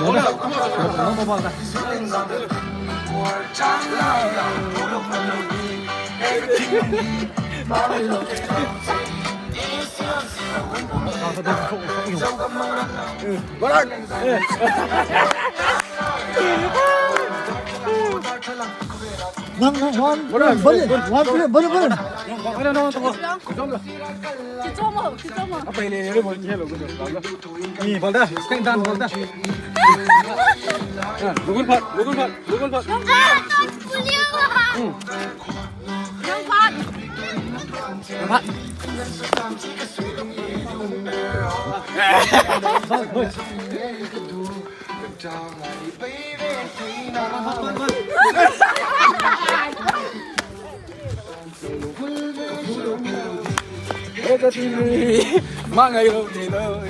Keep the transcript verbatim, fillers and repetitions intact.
One, one, one, balloon, one, balloon, balloon, balloon. Kichomo, kichomo. Ni balda, skeng dan balda. Lukun pat, lukun pat, lukun pat. Lukun pat. Mangai lo ni lo.